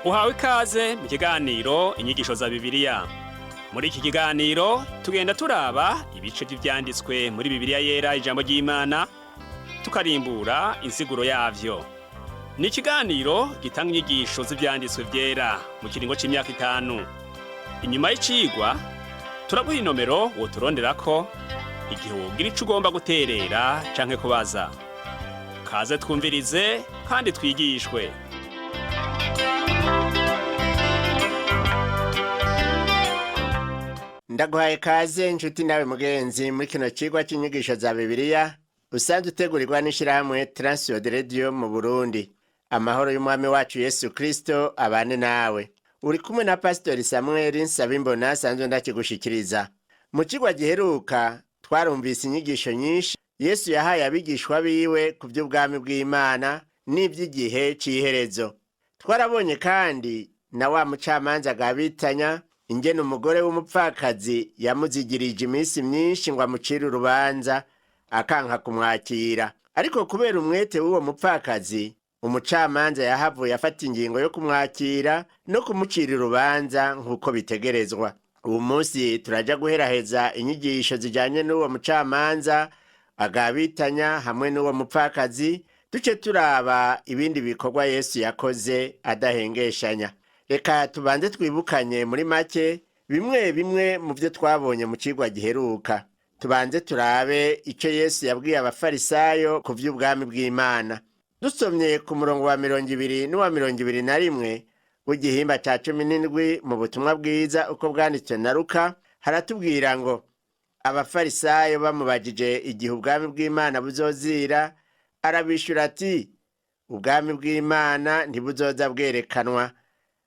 Uhawe ikaze mu kiganiro Inyigisho za Bibiliya. Muri iki kiganiro tugenda turaba ibice by'ivyanditswe muri Bibiliya Yera, ijambo ry'Imana, tukarimbura insiguro yavyo. Ni ikiganiro gitanga inyigisho z'ivyanditswe vyera mu kiringo c'imyaka 5. Inyuma y'icigwa turaguha inomero woturonderako igihe wogira ico ugomba guterera canke kubaza. Kaze twumvirize kandi twigishwe. Ndaguhaye kaze nshuti nawe mugenzi muri kino cigwa c'inyigisho za Bibiliya usanzwe utegurirwa n'ishirahamwe Transworld Radio mu Burundi. Amahoro y'Umwami wacu Yesu Kristo abane nawe. Uri kumwe na Pastori Samuel Nsabimbona asanzwe ndakigushikiriza. Mu cigwa giheruka twarumvise inyigisho nyinshi Yesu yahaye abigishwa biwe ku vy'ubwami bw'Imana n'ivy'igihe c'iherezo. Twarabonye kandi na wa mucamanza agabitanya ingene umugore w'umupfakazi yamuzigirije iminsi myinshi ngo amucire urubanza akanka kumwakira. Ariko kubera umwete w'uwo mupfakazi, umucamanza yahavuye afata ingingo yo kumwakira no kumucira urubanza nk'uko bitegerezwa. Uwu munsi turaja guheraheza inyigisho zijanye n'uwo mucamanza agabitanya hamwe n'uwo mupfakazi, duce turaba ibindi bikorwa Yesu yakoze adahengeshanya. Reka tubanze twibukanye muri make bimwe bimwe mu byo twabonye mu cigwa giheruka. Tubanze turabe ico Yesu yabwiye abafarisayo ku vy'ubwami bw'Imana. Dusomye ku murongo wa 20 n'uwa 21 w'igihimba ca 17 mu butumwa bwiza uko bwanditswe na Luka, haratubwira ngo: Abafarisayo bamubajije igihe ubwami bw'Imana buzozira, arabishura ati: "Ubwami bw'Imana ntibuzoza bwerekanwa,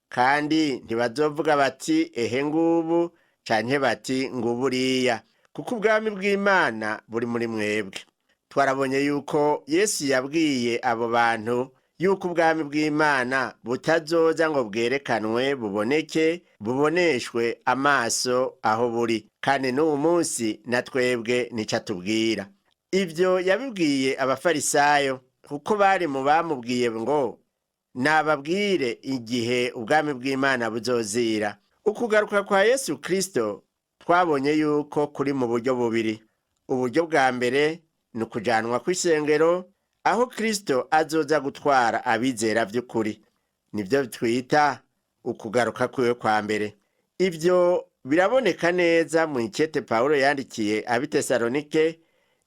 kandi ntibazovuga bati: 'Ehe ngubu,' canke bati: 'Nguburiya,' kuko ubwami bw'Imana buri muri mwebwe." Twarabonye yuko Yesu yabwiye abo bantu yuko ubwami bw'Imana butazoza ngo bwerekanwe, buboneke, buboneshwe amaso aho buri. Kandi n'uwu munsi na twebwe nico atubwira. Ivyo yabibwiye abafarisayo kuko bari mu bamubwiye ngo nababwire igihe ubwami bw'Imana buzozira. Ukugaruka kwa Yesu Kristo twabonye yuko kuri mu buryo bubiri. Uburyo bwa mbere ni ukujanwa kw'isengero, aho Kristo azoza gutwara abizera vy'ukuri. Nivyo twita ukugaruka kwiwe kwa mbere. Ivyo biraboneka neza mu ikete Pawulo yandikiye ab'Itesalonike,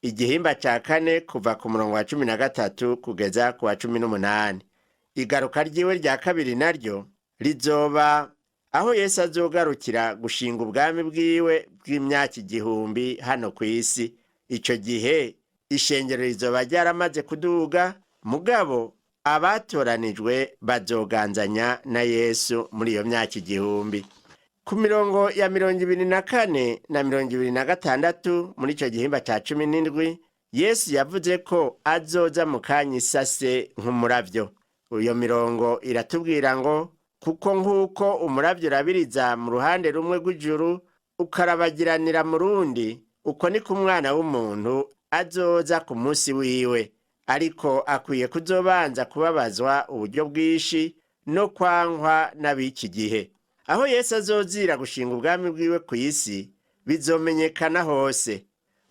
igihimba ca 4, kuva ku murongo wa 13 kugeza ku wa 18. Igaruka ryiwe rya kabiri naryo rizoba aho Yesu azogarukira gushinga ubwami bwiwe bw'imyaka 1000 hano ku isi. Ico gihe ishengero rizoba ryaramaze kuduga, mugabo abatoranijwe bazoganzanya na Yesu muri iyo myaka 1000. Ku mirongo ya 24 na 26 muri ico gihimba ca 17, Yesu yavuze ko azoza mu kanya isase nk'umuravyo. Iyo mirongo iratubwira ngo: "Kuko nk'uko umuravyo urabiriza mu ruhande rumwe rw'ijuru ukarabagiranira mu rundi, uko niko Umwana w'umuntu azoza ku munsi wiwe. Ariko akwiye kuzobanza kubabazwa uburyo bwinshi no kwankwa n'ab'iki gihe." Aho Yesu azozira gushinga ubwami bwiwe ku isi bizomenyekana hose.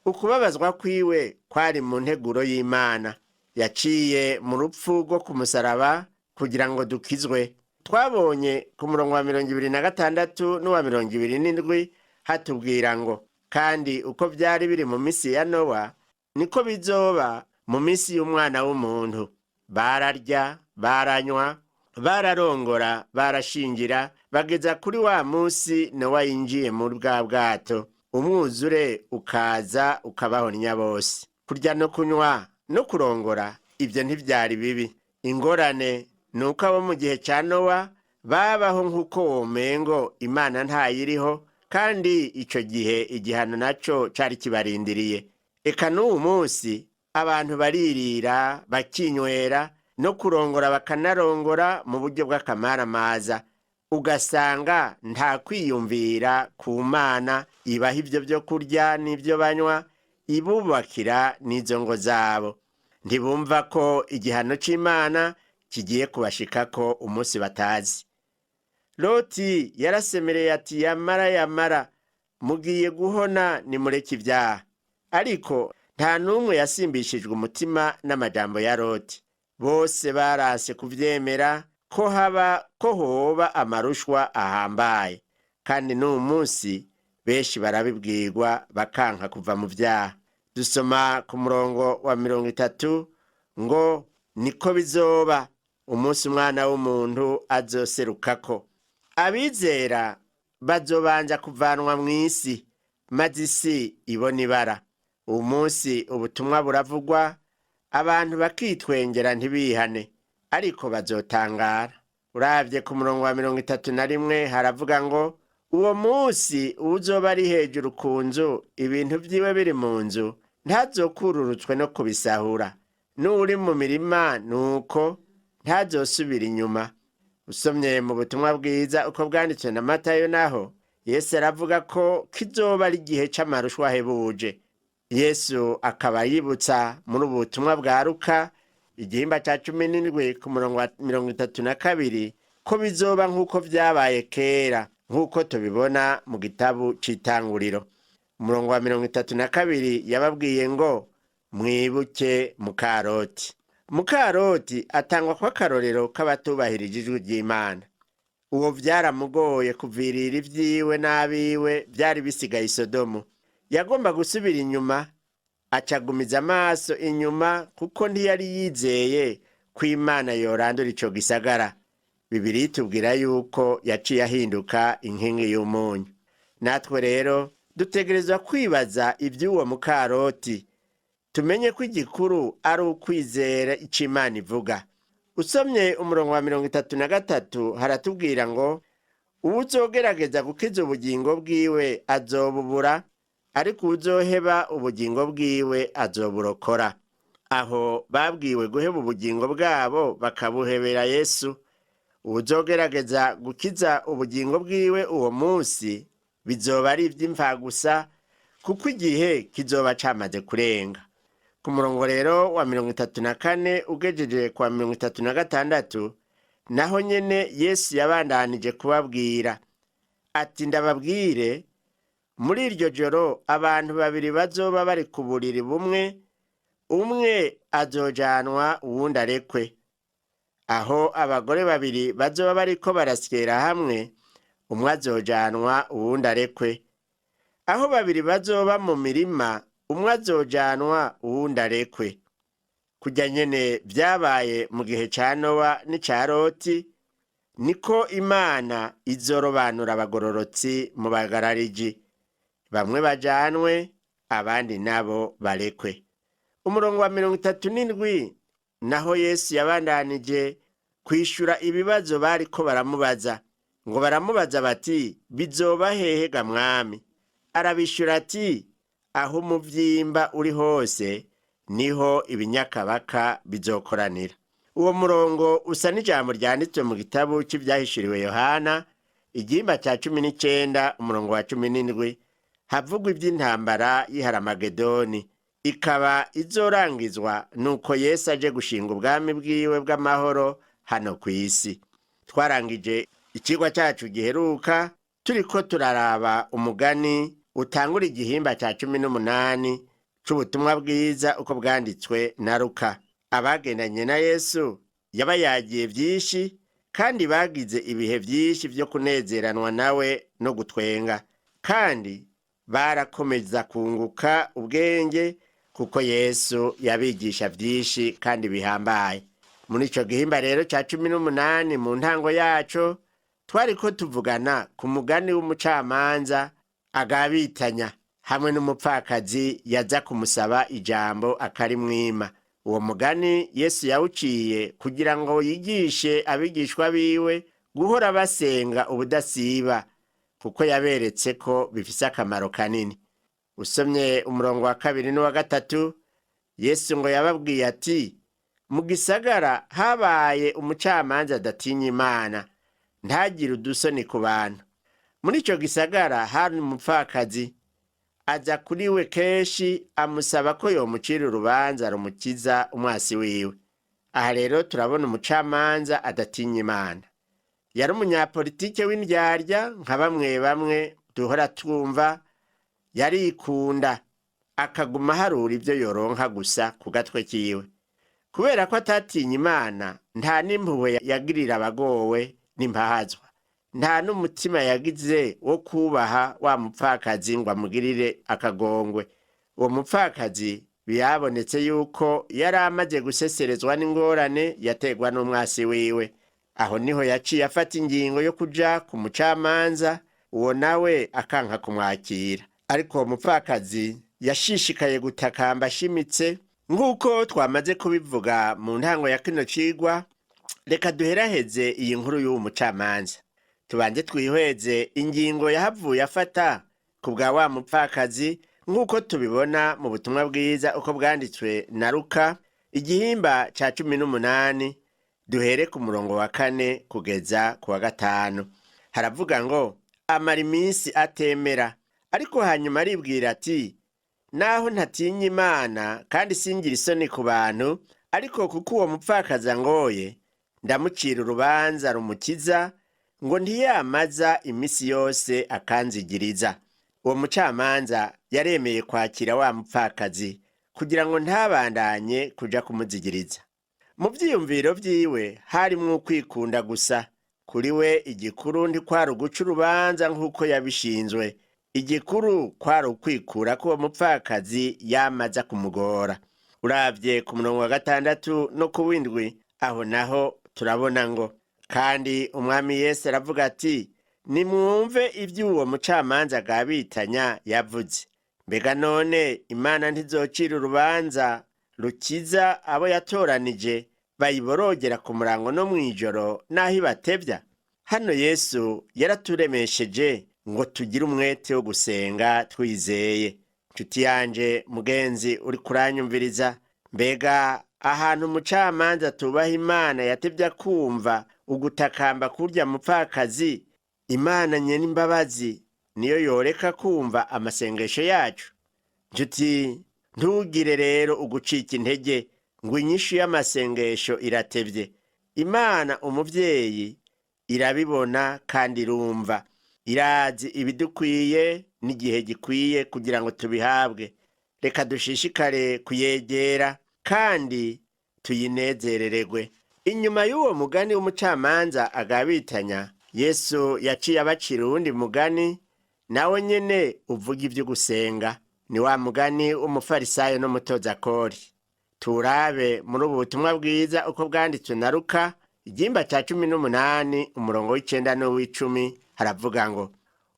Ukubabazwa kwiwe kwari mu nteguro y'Imana. Yaciye mu rupfu rwo ku musaraba kugira ngo dukizwe. Twabonye ku murongo wa 26 n'uwa 27 hatubwira ngo: "Kandi uko vyari biri mu misi ya Nowa, niko bizoba mu misi y'Umwana w'umuntu. Bararya, baranywa, bararongora, barashingira, bageza kuri wa musi Nowa yinjiye muri bwa bwato, umwuzure ukaza ukabahonya bose." Kurya no kunywa no kurongora, ibyo ntivyari bibi. Ingorane ni uko abo mu gihe ca Nowa babaho nk'uko womengo Imana ntayiriho, kandi ico gihe igihano naco cari kibarindiriye. Eka n'uwu munsi abantu baririra, bakinywera, no kurongora bakanarongora mu buryo bw'akamaramaza, ugasanga nta kwiyumvira ku Mana ibaha ivyo vyo kurya n'ivyo banywa, ibubakira n'izo ngo zabo. Ntibumva ko igihano c'Imana kigiye kubashikako umunsi batazi. Loti yarasemereye ati: "Yamara, yamara, mugiye guhona, nimureke ibyaha." Ariko nta n'umwe yasimbishijwe umutima n'amajambo ya Loti. Bose barase kuvyemera ko haba ko hoba amarushwa ahambaye. Kandi n'uwu munsi benshi barabibwirwa bakanka kuva mu vyaha. Dusoma ku murongo wa 30 ngo: "Niko bizoba umunsi Umwana w'umuntu azoserukako. Abizera bazobanza kuvanwa mu isi, maze isi ibona ibara." Uwu munsi ubutumwa buravugwa, abantu bakitwengera ntibihane, ariko bazotangara. Uravye ku murongo wa 31 haravuga ngo: "Uwo munsi uwuzoba ari hejuru ku nzu, ibintu vyiwe biri mu nzu, ntazokururutswe no kubisahura. N'uwuri mu mirima nuko ntazosubira inyuma." Usomye mu butumwa bwiza uko bwanditswe na Matayo, naho Yesu aravuga ko kizoba ari igihe c'amarushwa ahebuje. Yesu akaba yibutsa muri ubu butumwa bwa Luka igihimba ca 17 ku murongo wa 32 ko bizoba nk'uko vyabaye kera, nk'uko tubibona mu gitabo c'Itanguriro. Umurongo wa 32 yababwiye ngo: "Mwibuke mukaroti." Mukaroti atangwa kw'akarorero k'abatubahirije ijwi ry'Imana. Uwo vyaramugoye kuvirira ivyiwe n'abiwe vyari bisigaye Isodomu. Yagomba gusubira inyuma, acagumiza amaso inyuma, kuko ntiyari yizeye ko Imana yorandura ico gisagara. Bibiri itubwira yuko yaciye ahinduka inkingi y'umunyu. Natwe rero dutegerezwa kwibaza ivy'uwo mukaroti, tumenye ko igikuru ari ukwizera ico Imana ivuga. Usomye umurongo wa 33 haratubwira ngo: "Uwuzogerageza gukiza ubugingo bwiwe azobubura, ariko uwuzoheba ubugingo bwiwe azoburokora." Aho babwiwe guheba ubugingo bwabo bakabuhebera Yesu. Uwuzogerageza gukiza ubugingo bwiwe uwo munsi bizoba ari ivy'imfagusa, kuko igihe kizoba camaze kurenga. Ku murongo rero wa 34 ugejeje kwa 36, naho nyene Yesu yabandanije kubabwira ati: "Ndababwire, muri iryo joro abantu babiri bazoba bari ku buriri bumwe, umwe azojanwa uwundi arekwe. Aho abagore babiri bazoba bariko barasyera hamwe, umwe azojanwa uwundi arekwe. Aho babiri bazoba mu mirima, umwe azojanwa uwundi arekwe." Kurya nyene vyabaye mu gihe ca Nowa n'ica Loti, niko Imana izorobanura abagororotsi mu bagarariji, bamwe bajanwe abandi nabo barekwe. Umurongo wa 37 naho Yesu yabandanije kwishura ibibazo bariko baramubaza. Ngo baramubaza bati: "Bizoba hehe ga Mwami?" Arabishura ati: "Aho umuvyimba uri hose niho ibinyakabaka bizokoranira." Uwo murongo usa n'ijambo ryanditswe mu gitabo cy'ivyahishuriwe Yohana igihimba ca 19 umurongo wa 17, havugwa ivy'intambara y'iharamagedoni, ikaba izorangizwa nuko Yesu aje gushinga ubwami bwiwe bw'amahoro hano ku isi. Twarangije ikigwa cyacu giheruka turiko turaraba umugani utangura igihimba ca 18 c'ubutumwa bwiza uko bwanditswe na Luka. Abagendanye na Yesu yabayagiye vyinshi, kandi bagize ibihe vyinshi vyo kunezeranwa nawe no gutwenga, kandi barakomeza kunguka ubwenge kuko Yesu yabigisha vyinshi kandi bihambaye. Muri ico gihimba rero ca 18, mu ntango yaco twariko tuvugana ku mugani w'umucamanza agabitanya hamwe n'umupfakazi yaza kumusaba ijambo akarimwima. Uwo mugani Yesu yawuciye kugira ngo yigishe abigishwa biwe guhora basenga ubudasiba, kuko yaberetse ko bifise akamaro kanini. Usomye umurongo wa 2 n'uwa 3, Yesu ngo yababwiye ati: "Mu gisagara habaye umucamanza adatinya Imana, ntagire udusoni ku bantu. Muri ico gisagara hari umupfakazi aza kuri we kenshi amusaba ko yomucira urubanza rumukiza umwasi wiwe." Aha rero turabona umucamanza adatinya Imana. Yari umunyapolitike w'indyarya nka bamwe bamwe duhora twumva. Yarikunda, akaguma aharura ibyo yoronka gusa ku gatwe kiwe. Kubera ko atatinya Imana, nta n'impuhwe yagirira abagowe n'impahazwa, nta n'umutima yagize wo kubaha wa mupfakazi ngo amugirire akagongwe. Uwo mupfakazi byabonetse yuko yari amaze guseserezwa n'ingorane yategwa n'umwasi wiwe. Aho niho yaciye afata ingingo yo kuja ku mucamanza, uwo nawe akanka kumwakira. Ariko uwo mupfakazi yashishikaye gutakamba ashimitse, nk'uko twamaze kubivuga mu ntango ya kino cigwa. Reka duheraheze iyi nkuru y'uwo mucamanza, tubanze twihweze ingingo yahavuye afata ku bwa wa mupfakazi, nk'uko tubibona mu butumwa bwiza uko bwanditswe na Luka, igihimba ca 18, duhere ku murongo wa 4 kugeza ku wa 5. Haravuga ngo: amara iminsi atemera, ariko hanyuma aribwira ati: naho ntatinya Imana kandi singira isoni ku bantu, ariko kuko uwo mupfakazi angoye, ndamucira urubanza rumukiza, ngo ntiyamaza iminsi yose akanzigiriza. Uwo mucamanza yaremeye kwakira wa mupfakazi kugira ngo ntabandanye kuja kumuzigiriza. Mu vyiyumviro vyiwe harimwo ukwikunda gusa. Kuri we igikuru ntikwari uguca urubanza nk'uko yabishinzwe, igikuru kwari ukwikura ko uwo mupfakazi yamaza kumugora. Uravye ku murongo wa 6 no ku w'7, aho naho turabona ngo: kandi umwami Yesu aravuga ati: nimwumve ivy'uwo mucamanza agabitanya yavuze. Mbega none Imana ntizocira urubanza rukiza abo yatoranije bayiborogera ku murango no mw'ijoro, n'aho ibatevya? Hano Yesu yaraturemesheje ngo tugire umwete wo gusenga twizeye. Nshuti yanje mugenzi uri kuranyumviriza, mbega ahantu umucamanza tubaha Imana yatevye kumva ugutakamba kurya mupfakazi, Imana nyene imbabazi niyo yoreka kumva amasengesho yacu? Nshuti, ntugire rero ugucika intege ngo inyishu y'amasengesho iratevye. Imana umuvyeyi irabibona kandi irumva, irazi ibidukwiye n'igihe gikwiye kugira ngo tubihabwe. Reka dushishikare kuyegera kandi tuyinezerererwe. Inyuma y'uwo mugani w'umucamanza agabitanya, Yesu yaciye abacira uwundi mugani nawe nyene uvuga ivyo gusenga. Ni wa mugani w'umufarisayo n'umutozakori. Turabe muri ubu butumwa bwiza uko bwanditswe na Luka, igihimba ca 18, umurongo w'9 n'uw'icumi, haravuga ngo: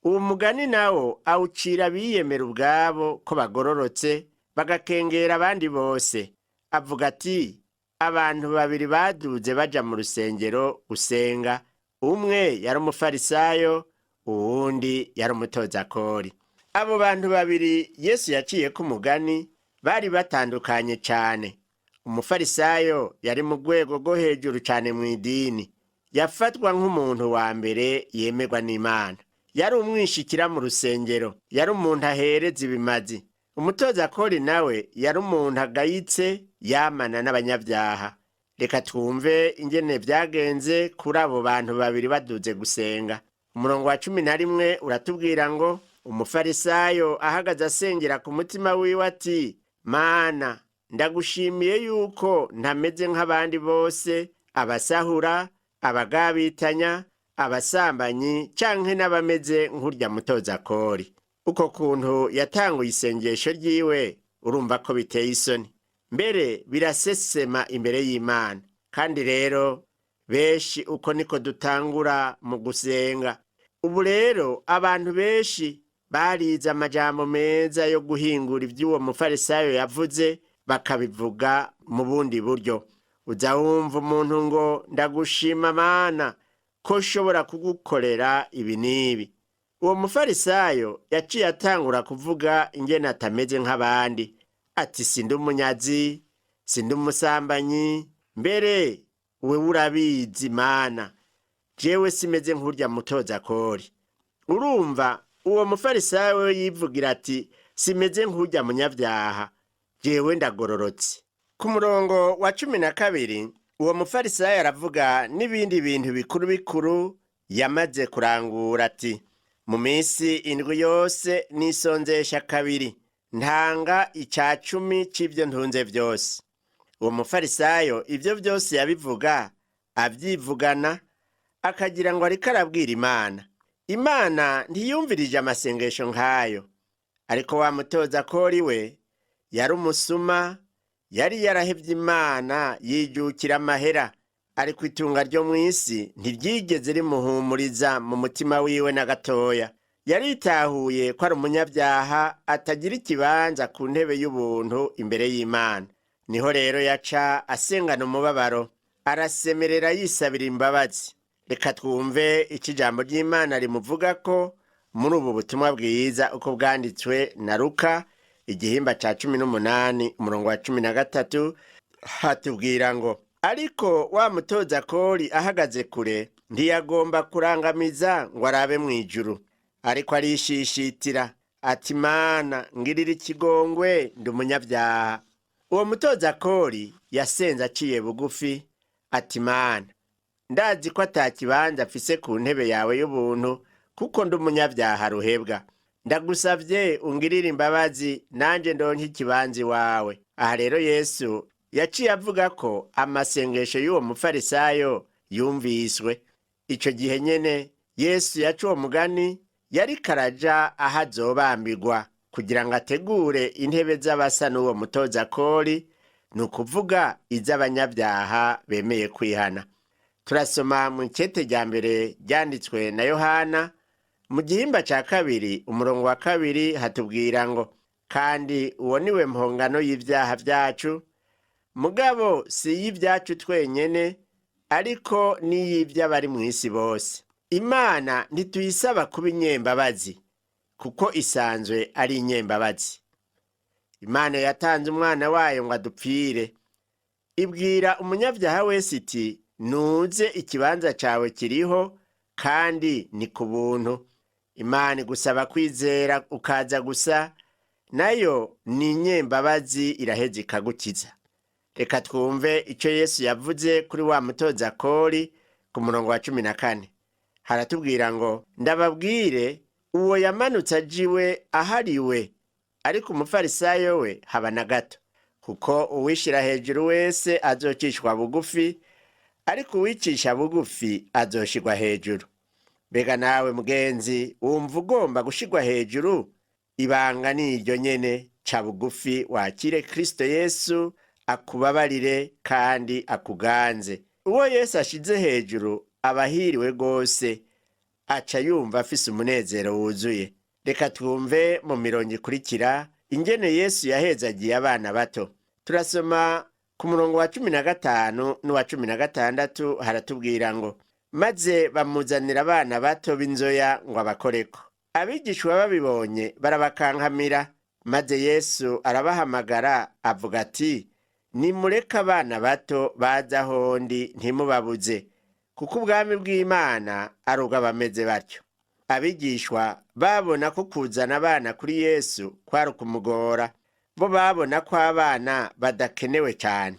uwo mugani nawo awucira abiyemera ubwabo ko bagororotse, bagakengera abandi bose. Avuga ati: abantu babiri baduze baja mu rusengero gusenga, umwe yari umufarisayo, uwundi yari umutozakori. Abo bantu babiri Yesu yaciye ku mugani bari batandukanye cane. Umufarisayo yari mu rwego rwo hejuru cane mw'idini, yafatwa nk'umuntu wa mbere yemerwa n'Imana. Yari umwishikira mu rusengero, yari umuntu ahereza ibimazi. Umutozakori nawe yari umuntu agayitse, yamana n'abanyabyaha. Reka twumve ingene vyagenze kuri abo bantu babiri baduze gusenga. Umurongo wa 11 uratubwira ngo: umufarisayo ahagaze asengera ku mutima wiwe ati: Mana, ndagushimiye yuko ntameze nk'abandi bose, abasahura, abagabitanya, abasambanyi, canke n'abameze nk'urya mutozakori. Uko kuntu yatanguye isengesho ryiwe, urumva ko biteye isoni, mbere birasesema imbere y'Imana. Kandi rero benshi uko niko dutangura mu gusenga. Ubu rero abantu benshi barize amajambo meza yo guhingura ivy'uwo mufarisayo yavuze, bakabivuga mu bundi buryo. Uza wumva umuntu ngo: ndagushima Mana ko nshobora kugukorera ibi n'ibi. Uwo mufarisayo yaciye atangura kuvuga ingene atameze nk'abandi, ati: sindi umunyazi, sindi umusambanyi, mbere wewe urabizi Mana, jewe simeze nk'urya mutozakori. Urumva uwo mufarisayo we yivugira ati: simeze nk'urya munyabyaha, jewe ndagororotse. Ku murongo wa 12 uwo mufarisayo aravuga n'ibindi bintu bikuru bikuru Yamaze kurangura ati: "Mu minsi 7 yose nisonzesha kabiri, ntanga ica cumi c'ibyo ntunze byose." Uwo mufarisayo ibyo byose yabivuga abyivugana, akagira ngo ariko arabwira Imana. Imana ntiyumvirije amasengesho nk'ayo. Ariko wa mutoza kori we yari umusuma, yari yarahevye Imana yijukira amahera, ariko itunga ryo mu isi ntiryigeze rimuhumuriza mu mutima wiwe na gatoya. Yaritahuye ko ari umunyabyaha atagira ikibanza ku ntebe y'ubuntu imbere y'Imana. Niho rero yaca asengana umubabaro, arasemerera yisabira imbabazi. Reka twumve icyo ijambo ry'Imana rimuvuga ko muri ubu butumwa bwiza uko bwanditswe na Luka, igihimba ca 18, umurongo wa 13, hatubwira ngo: "Ariko wa mutoza kori ahagaze kure, ntiyagomba kurangamiza ngo arabe mu ijuru, ariko arishishitira ati: 'Mana, ngirira ikigongwe, ndi umunyabyaha.'" Uwo mutoza kori yasenze aciye bugufi ati: "Mana, ndazi ko ata kibanza afise ku ntebe yawe y'ubuntu, kuko ndi umunyabyaha ruhebwa. Ndagusavye ungirire imbabazi, nanjye ndonke ikibanza iwawe." Aha rero Yesu yaciye avuga ko amasengesho y'uwo mufarisayo yumviswe. Ico gihe nyene Yesu yaca uwo mugani, yariko araja aho azobambirwa kugira ngo ategure intebe z'abasa n'uwo mutoza kori, ni ukuvuga iz'abanyabyaha bemeye kwihana. Turasoma mu ikete rya mbere ryanditswe na Yohana, mu gihimba ca 2, umurongo wa 2, hatubwira ngo: "Kandi uwo ni we mpongano y'ibyaha byacu, mugabo si iy'ibyacu twenyene, ariko n'iy'iby'abari mu isi bose." Imana ntituyisaba kuba inyembabazi, kuko isanzwe ari inyembabazi. Imana yatanze umwana wayo ngo adupfire. Ibwira umunyabyaha wese iti: "Nuze, ikibanza cyawe kiriho, kandi ni ku buntu." Imana igusaba kwizera ukaza gusa, nayo ni inyembabazi, iraheza ikagukiza. Reka twumve icyo Yesu yavuze kuri wa mutoza kori ku murongo wa 14. Haratubwira ngo: "Ndababwire, uwo yamanutse ajiwe ahariwe, ariko umufarisayo we haba na gato, kuko uwishyira hejuru wese azocishwa bugufi, ariko uwicisha bugufi azoshirwa hejuru." Mbega nawe mugenzi, wumva ugomba gushirwa hejuru? Ibanga ni iryo nyene: ca bugufi, wakire Kristo Yesu akubabarire kandi akuganze. Uwo Yesu ashize hejuru aba ahiriwe rwose, aca yumva afise umunezero wuzuye. Reka twumve mu mirongo ikurikira ingene Yesu yahezagiye abana bato. Turasoma ku murongo wa 15 n'uwa 16. Haratubwira ngo: "Maze bamuzanira abana bato b'inzoya ngo abakoreko. Abigishwa babibonye barabakankamira. Maze Yesu arabahamagara, avuga ati: 'Nimureke abana bato baza aho ndi, ntimubabuze, kuko ubwami bw'Imana ari ubw'abameze batyo.'" Abigishwa babona ko kuzana abana kuri Yesu kwari ukumugora. Bo babona ko abana badakenewe cyane,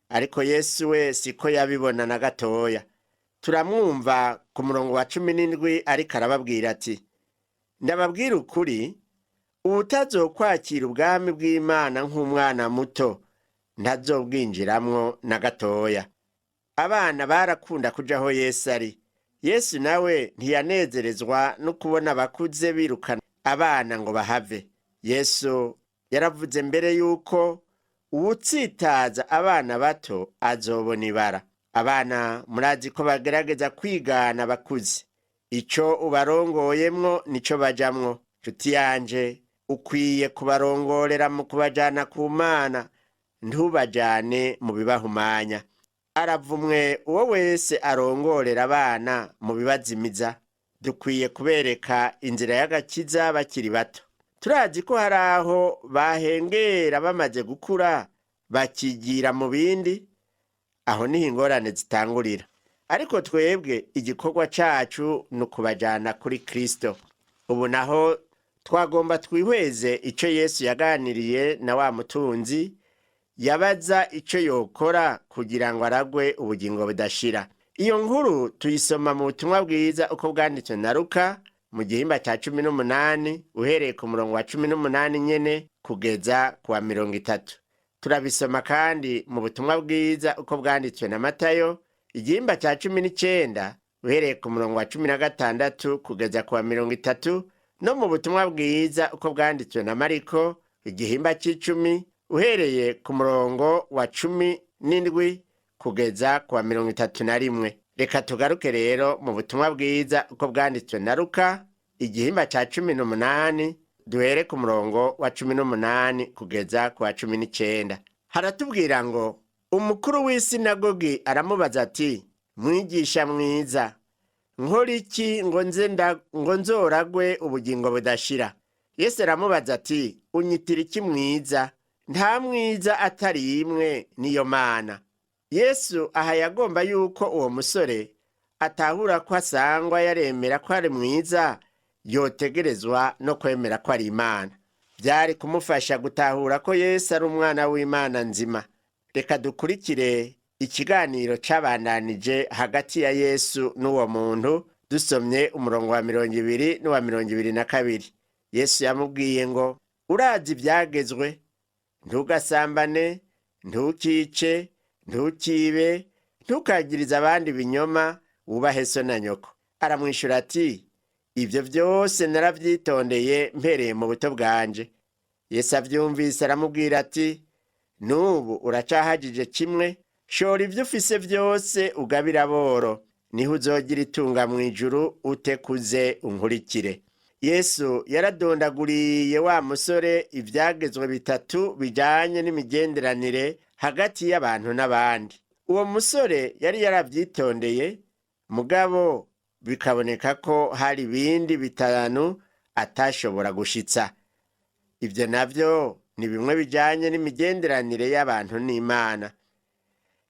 ariko Yesu we siko yabibona na gatoya. Turamwumva ku murongo wa 17, ariko arababwira ati: "Ndababwira ukuri, uwutazokwakira ubwami bw'Imana nk'umwana muto ntazobwinjiramwo na gatoya." Abana barakunda kuja aho Yesu ari. Yesu nawe ntiyanezerezwa no kubona abakuze birukana abana ngo bahave. Yesu yaravuze mbere yuko uwutsitaza abana bato azobona ibara. Abana murazi ko bagerageza kwigana abakuze. Ico ubarongoyemwo nico bajamwo. Nshuti yanje, ukwiye kubarongorera mu kubajana ku Mana, ntubajane mu bibahumanya. Aravumwe uwo wese arongorera abana mu bibazimiza. Dukwiye kubereka inzira y'agakiza bakiri bato. Turazi ko hari aho bahengera bamaze gukura bakigira mu bindi, aho niho ingorane zitangurira. Ariko twebwe igikorwa cacu ni ukubajana kuri Kristo. Ubu naho twagomba twihweze ico Yesu yaganiriye na wa mutunzi yabaza ico yokora kugira ngo aragwe ubugingo budashira. Iyo nkuru tuyisoma mu butumwa bwiza uko bwanditswe na Luka mu gihimba cya 18, uhereye ku murongo wa 18 nyene kugeza ku wa 30. Turabisoma kandi mu butumwa bwiza uko bwanditswe na Matayo, igihimba cya 19, uhereye ku murongo wa 16 kugeza ku wa 30, no mu butumwa bwiza uko bwanditswe na Mariko, igihimba c'icumi, uhereye ku murongo wa 17 kugeza ku wa 31. Reka tugaruke rero mu butumwa bwiza uko bwanditswe na Luka, igihimba ca 18, duhere ku murongo wa 18 kugeza ku wa 19. Haratubwira ngo: umukuru w'isinagogi aramubaza ati: "Mwigisha mwiza, nkora iki ngo nzoragwe ubugingo budashira?" Yesu aramubaza ati: "Unyitira iki mwiza? Nta mwiza atari imwe, niyo Mana." Yesu aha yagomba yuko uwo musore atahura ko asangwa yaremera ko ari mwiza, yotegerezwa no kwemera ko ari Imana. Byari kumufasha gutahura ko Yesu ari umwana w'Imana nzima. Reka dukurikire ikiganiro cabandanije hagati ya Yesu n'uwo muntu, dusomye umurongo wa 20 n'uwa 22. Yesu yamubwiye ngo: "Urazi ibyagezwe: ntugasambane, ntukice, ntukibe, ntukagirize abandi ibinyoma, wubahe so na nyoko." Aramwishyura ati: "Ibyo byose narabyitondeye mpereye mu buto bwanje." Yesu abyumvise aramubwira ati: "N'ubu uracahagije kimwe. Shora ibyo ufise byose ugabire aboro, niho uzogira itunga mu ijuru, utekuze unkurikire." Yesu yaradondaguriye wa musore ibyagezwe bitatu bijyanye n'imigenderanire hagati y'abantu n'abandi. Uwo musore yari yarabyitondeye, mugabo bikaboneka ko hari ibindi bitanu atashobora gushitsa. Ibyo nabyo ni bimwe bijyanye n'imigenderanire y'abantu n'Imana.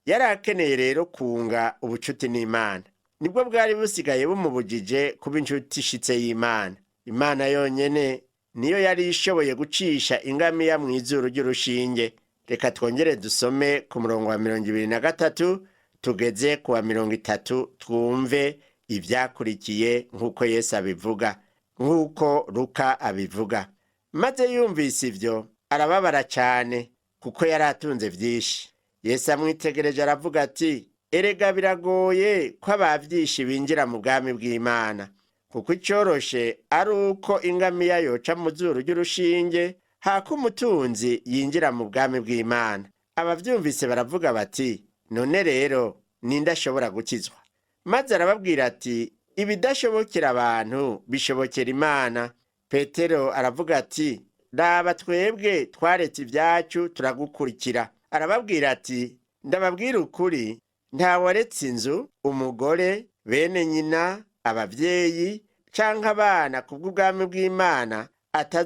Yari akeneye rero kunga ubucuti n'Imana. Nibwo bwari busigaye bumubujije kuba inshuti ishitse y'Imana. Imana yonyene niyo yari ishoboye gucisha ingamiya mu izuru ry'urushinge. Reka twongere dusome ku murongo wa 23 tugeze ku wa 30, twumve ibyakurikiye nk'uko Yesu abivuga, nk'uko Luka abivuga. Maze yumvise ibyo arababara cyane, kuko yari atunze byinshi. Yesu amwitegereje aravuga ati: "Erega biragoye ko ababyishi binjira mu bwami bw'Imana, kuko icyoroshe ari uko ingamiya yoca mu zuru ry'urushinge haka umutunzi yinjira mu bwami bw'Imana." Ababyumvise baravuga bati: "None rero ninde ashobora gukizwa?" Maze arababwira ati: "Ibidashobokera abantu bishobokera Imana." Petero aravuga ati: "Raba, twebwe twaretse ibyacu turagukurikira." Arababwira ati: "Ndababwira ukuri, ntawaretse inzu, umugore, bene nyina, ababyeyi canke abana kubw'ubwami bw'Imana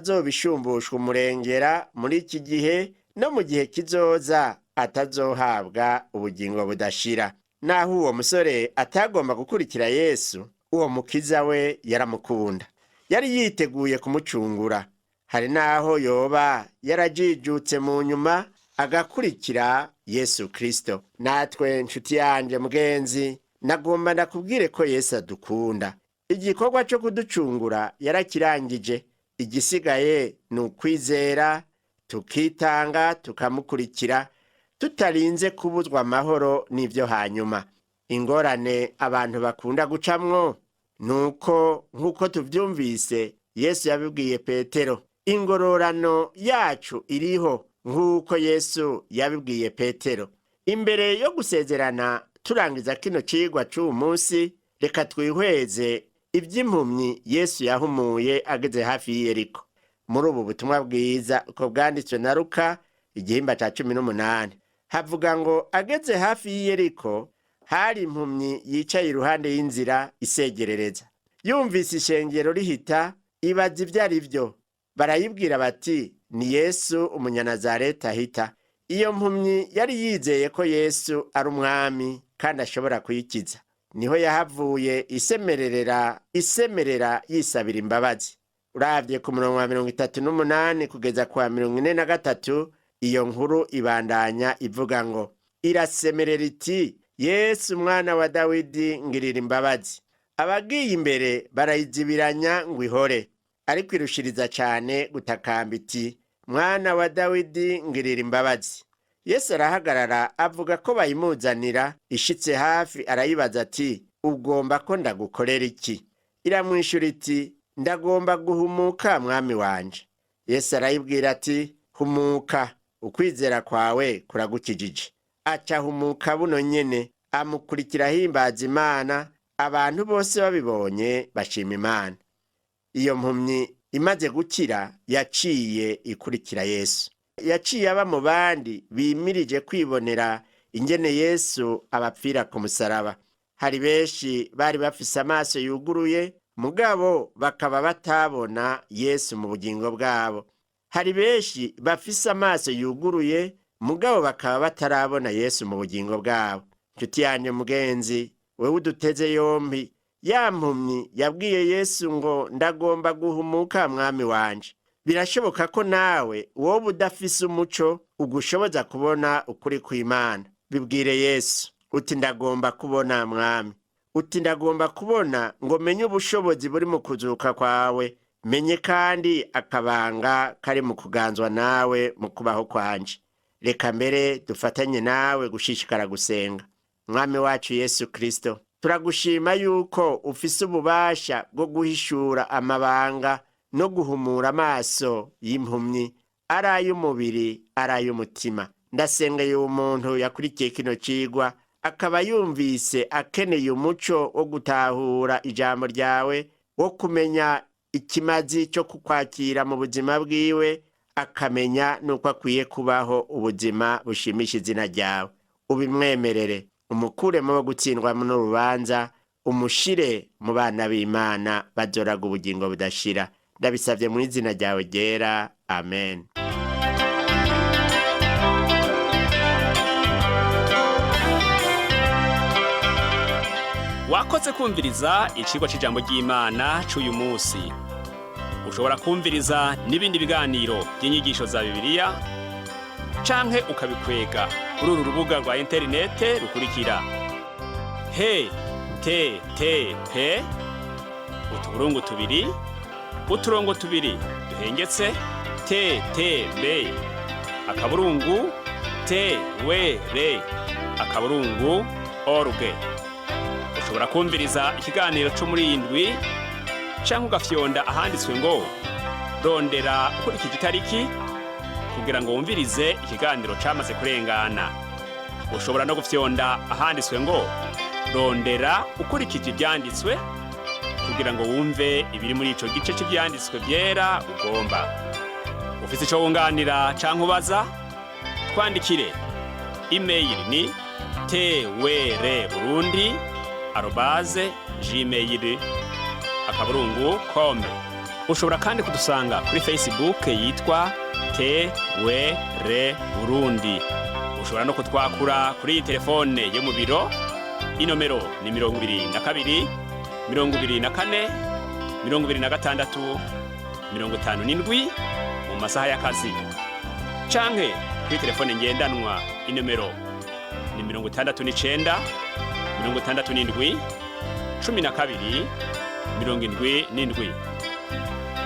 atazobishumbushwa umurengera muri iki gihe no mu gihe kizoza, atazohabwa ubugingo budashira." Naho uwo musore atagomba gukurikira Yesu, uwo mukiza we yaramukunda, yari yiteguye kumucungura. Hari n'aho yoba yarajijutse mu nyuma agakurikira Yesu Kristo. Natwe, nshuti yanjye mugenzi, nagomba ndakubwire ko Yesu adukunda. Igikorwa cyo kuducungura yarakirangije. Igisigaye ni ukwizera, tukitanga, tukamukurikira, tutarinze kubuzwa amahoro n'ibyo hanyuma. Ingorane abantu bakunda gucamwo ni uko, nk'uko tubyumvise Yesu yabibwiye Petero, ingororano yacu iriho, nk'uko Yesu yabibwiye Petero. Imbere yo gusezerana, turangiza kino cigwa c'uwu munsi, reka twihweze iby'impumyi Yesu yahumuye ageze hafi y'Iyeriko muri ubu butumwa bwiza uko bwanditswe na Luka, igihimba ca 18. Havuga ngo: ageze hafi y'Iyeriko hari impumyi yicaye iruhande y'inzira isegerereza. Yumvise ishengero rihita, ibaza ibyo ari byo. Barayibwira bati: "Ni Yesu umunyanazareti ahita." Iyo mpumyi yari yizeye ko Yesu ari umwami kandi ashobora kuyikiza. Niho yahavuye isemererera, isemerera, yisabira imbabazi. Urabye ku murongo wa 38 kugeza ku wa 43, iyo nkuru ibandanya ivuga ngo: irasemerera iti Yesu mwana wa Dawidi, ngirira imbabazi. Abagiye imbere barayizibiranya ngo ihore, ariko irushiriza cane gutakamba iti: Mwana wa Dawidi, ngirira imbabazi. Yesu arahagarara, avuga ko bayimuzanira. Ishitse hafi arayibaza ati: Ugomba ko ndagukorera iki? Iramwishura iti: Ndagomba guhumuka, mwami wanje. Yesu arayibwira ati: Humuka, ukwizera kwawe kuragukijije. Aca humuka buno nyene, amukurikira ahimbaza Imana. Abantu bose babibonye bashima Imana. Iyo mpumyi imaze gukira yaciye ikurikira Yesu. Yaciye aba mu bandi bimirije kwibonera ingene Yesu abapfira ku musaraba. Hari benshi bari bafise amaso yuguruye, mugabo bakaba batabona Yesu mu bugingo bwabo. Hari benshi bafise amaso yuguruye, mugabo bakaba batarabona Yesu mu bugingo bwabo. Nshuti yanjye mugenzi, wewe uduteze yompi, ya mpumyi yabwiye Yesu ngo: Ndagomba guhumuka, mwami wanje. Birashoboka ko nawe wowe udafise umuco ugushoboza kubona ukuri kw'Imana. Bibwire Yesu uti: Ndagomba kubona, mwami. Uti: Ndagomba kubona ngo menye ubushobozi buri mu kuzuka kwawe, menye kandi akabanga kari mu kuganzwa nawe mu kubaho kwanje. Reka mbere dufatanye nawe gushishikara gusenga. Mwami wacu Yesu Kristo, turagushima yuko ufise ububasha bwo guhishura amabanga no guhumura amaso y'impumyi, ari ay'umubiri, ari ay'umutima. Ndasengeye uwo muntu yakurikiye kino cigwa, akaba yumvise akeneye umuco wo gutahura ijambo ryawe, wo kumenya ikimazi cyo kukwakira mu buzima bwiwe, akamenya n'uko akwiye kubaho ubuzima bushimisha izina ryawe. Ubimwemerere, umukuremo wo gutsindwa n'urubanza, umushire mu bana b'Imana bazoraga ubugingo budashira. Ndabisabye mu izina ryawe ryera, amen. Wakoze kumviriza icigwa c'ijambo ry'Imana c'uyu munsi. Ushobora kumviriza n'ibindi biganiro by'inyigisho za Bibiliya canke ukabikwega kuri uru rubuga rwa interinete rukurikira: he te te pe utuburungu tubiri uturongo tubiri duhengetse te te be akaburungu te we re akaburungu org. Ushobora kumviriza ikiganiro cyo muri iyi ndwi canke ugafyonda ahanditswe ngo rondera ukurikije itariki kugira ngo wumvirize ikiganiro camaze kurengana. Ushobora no gufyonda ahanditswe ngo rondera ukurikije ivyanditswe kugira ngo wumve ibiri muri ico gice c'ivyanditswe vyera ugomba. Ufise ico wunganira canke ubaza, twandikire. Email ni twrburundi@gmail.com. Ushobora kandi kudusanga kuri Facebook yitwa TWR Burundi. Ushobora no kutwakura kuri iyi telefone yo mu biro. Inomero ni 22 24 26 57 mu masaha y'akazi, canke kuri telefone ngendanwa, inomero ni 69 67 12 77,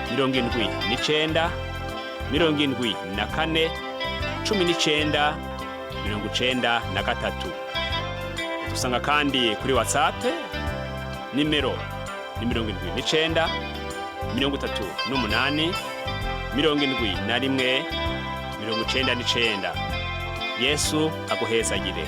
79 74 19 93. Dusanga kandi kuri WhatsApp, nimero ni 79 38 71 99. Yesu aguhezagire.